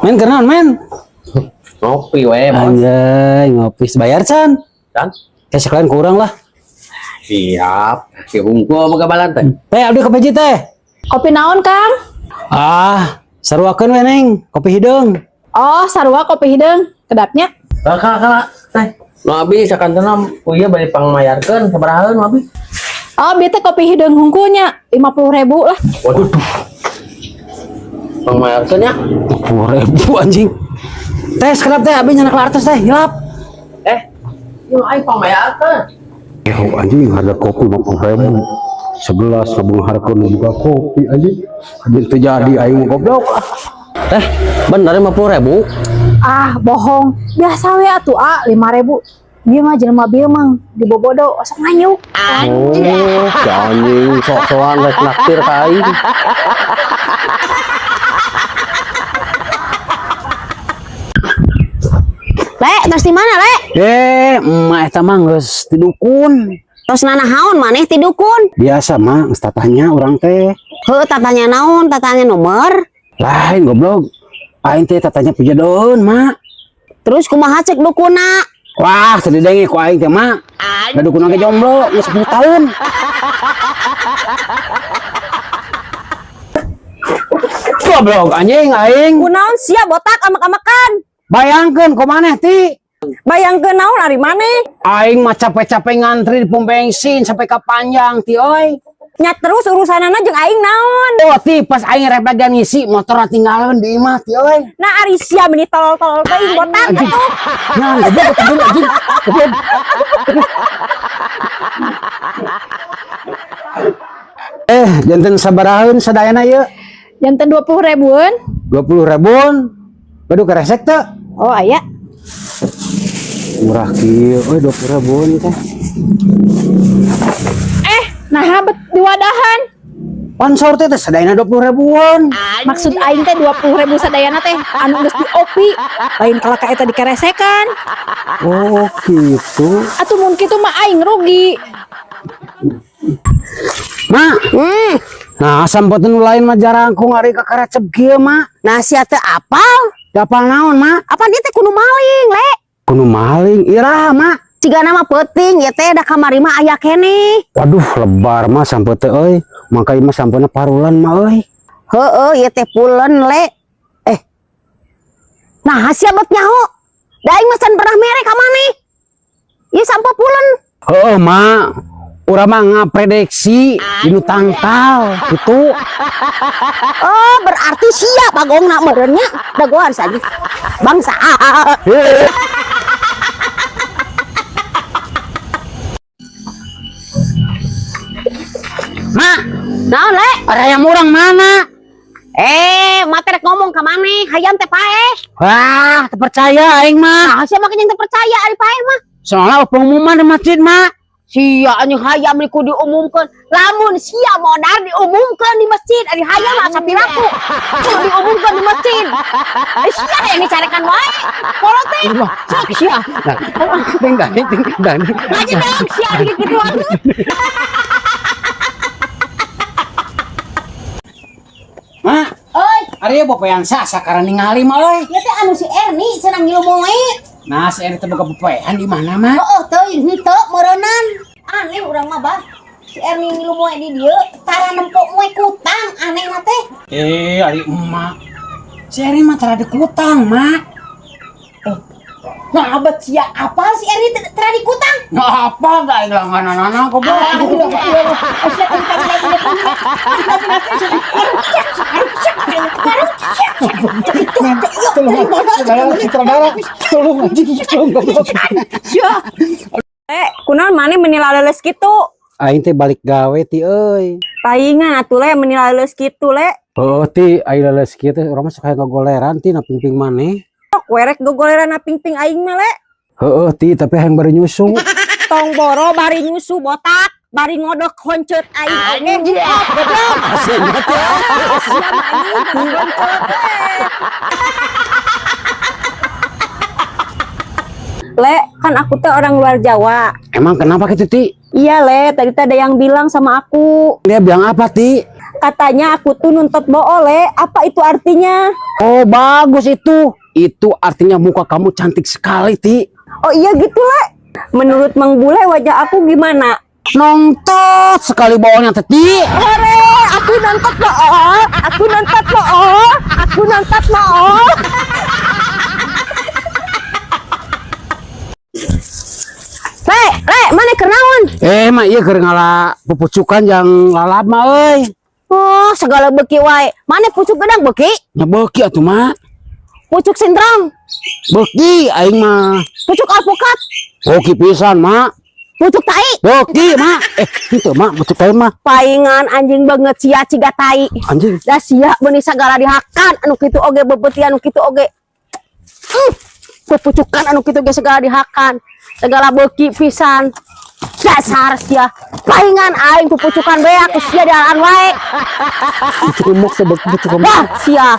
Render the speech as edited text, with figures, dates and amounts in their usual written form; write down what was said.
Men keur naon, men? Ngopi we, Bos. Anjay, ngopi bayar can. Can? Eh, sekalian kurang lah. Siap. Si hungkul boga balan teh. Teh, abdi kopi hiji teh. Kopi naon, Kang? Ah, saruakeun we, Neng, kopi hideung. Oh, sarua kopi hideung. Kedap nya. Kala kala teh. Nu abi sakantena ku ieu bari pangmayarkeun sabarahaeun nu abi? Oh, bieu teh kopi hideung hungkul nya. 50.000 lah. Waduh. Pangmayarkeun ya. 20.000 anjing. Teh, sekedap teh, abi nyanak artos teh, hilap. Eh, ieu aing pangmayarkeun. Ya anjing, harga kopi 50.000. Segelas kabeungharkeun buka kopi anjing. Anjing teu jadi aing mah goblok. Teh, bener 50.000. Ah, bohong. Biasa we atuh, ah, 5.000. Bieu mah jelema bieu mang dibobodo sok nganyuk. Oh, si anjing sok-sokan rek naktir ka aing. Le, terus di mana, Le? Eh, emak eta mah geus ti dukun. Terus nanahaon maneh ti dukun? Biasa mah geus tatanya urang teh. Heuh, tatanya naon? Tatanya nomor? Lain goblok. Aing teh tatanya pijodoheun, Mak. Terus kumaha cek dukuna? Wah, teu didenge ku aing teh, Mak. Da dukun ge jomblo geus 10 tahun. Goblok anjing aing. Kunaon sia botak amak-amakan? Bayangkeun ku maneh ti. Bayangkeun naon ari maneh? Aing mah capek-capek ngantri di pom bensin sampai ka panjang ti euy. Nya terus urusanana jeung aing naon? Oh ti pas aing rek bagian ngisi motor tinggalin di imah ti euy. Nah ari sia meni tolol-tolol teuing botak Anjing. atuh. Nah, goblok goblok anjing. Goblok. Eh, janten sabarahaeun sadayana ieu? Janten 20 ribuan. 20 ribuan. Waduh keresek teu? Oh, aya. Murah kieu euy 20 ribuan teh. Eh, nah bet diwadahan. Pansor teh teh sadayana 20 ribuan. Maksud aing teh 20.000 sadayana teh anu geus diopi. Lain kalah ka eta dikeresekan. Oh, gitu. Atuh mun kitu mah aing rugi. Mak. Nah, sampeu nu lain mah jarangkung ari ka karecep kieu, Mak. Nah, sia teu apal? Dapal naon, Mak? Apa dia teh kudu maling, Le? Kudu maling iraha, Mak. Cigana mah peuting, ieu teh da kamari mah aya keneh. Waduh, lebar mah sampeu teh euy. Mangka ieu mah sampeuna parulan mah euy. Heueuh, ieu teh pulen, Le. Eh. Nah, sia bet nyaho. Da aing mah can pernah mere ka maneh. Ieu sampeu pulen. Heeh, Mak. Urang mah ngaprediksi dinu tangtal gitu. Oh, berarti sia bagongna meureun nya. Dagoan saja. Bangsa. Mak, Naon, Le? hayam urang mana? Eh, mah teh rek ngomong ka maneh, hayam teh paeh. Wah, teu percaya aing mah. Nah, sia mah jeung teu percaya ari paeh mah. Soalnya pengumuman di masjid, Mak. Sia anjing hayam ni kudu diumumkeun. Lamun sia modar diumumkeun di masjid, ari hayam mah asa piraku. Kudu diumumkeun di masjid. Eh, sia deh ini carekan wae. Polo teh. Sok sia. Ding dang ding dang. Ngaji dong sia ari kitu atuh. Mak, Oi, ari popoean sasakara ningali mah euy. ieu teh anu si Erni cenah ngilu moe. Nah, si Eri teh boga popoean di mana, Mak? Heeh, teuing henteu meureunnan. Aneh urang mah bah. Si Erni ngilu moe di dieu, tara nempo moe kutang anehna teh. Eh, ari emak. Si Eri mah tara dikutang, Mak. Nah, abet sia apal si Erni teh tara dikutang. Nggak apa, gak aing langganan goblok. Tolong, tolong anjing, tolong goblok. Eh, kunaon maneh meni laleuleus kitu? Aing teh balik gawe ti euy. Paingan atuh le meni laleuleus kitu le. Oh, ti aing leuleus kieu teh urang mah sok hayang ngogoleran ti na pingping maneh. Sok we rek gogoleran na pingping aing mah le. Heeh ti, tapi hayang bari nyusu. Tong boro bari nyusu botak, bari ngodok honceut aing oge. Goblok. Asing banget ya. Sia mah anjing bari honceut we. Le, kan aku teh orang luar Jawa. Emang kenapa gitu, Ti? Iya, Le, tadi teh ada yang bilang sama aku. Dia bilang apa, Ti? Katanya aku tuh nuntot boole. Apa itu artinya? Oh, bagus itu. Itu artinya muka kamu cantik sekali, Ti. Oh iya gitu, Le. Menurut Mang Bule wajah aku gimana? Nontot sekali boolnya, Teti. Hore, aku nontot bool, aku nontot bool, aku nontot bool. Le, le, maneh keur naon? Eh, mak ieu keur ngala pupucukan yang lalap mah euy. Oh, segala beuki wae. Maneh pucuk gedang beuki? Nya beuki atuh, mak. Pucuk sintrong, Beuki aing mah. Pucuk alpukat, Beuki pisan, mak. Pucuk tai. Beuki, mak. Eh, itu mak, pucuk tai mah. Paingan anjing banget sia ciga tai. Anjing. Da sia beuni sagala dihakan anu kitu oge beubeutian anu kitu oge. Pupucukan anu kitu ge segala dihakan. Segala beuki pisan. Dasar sia. Paingan aing pupucukan beak ku sia dialaan wae. Pucuk emok teh beuki pucuk emok. Wah, sia.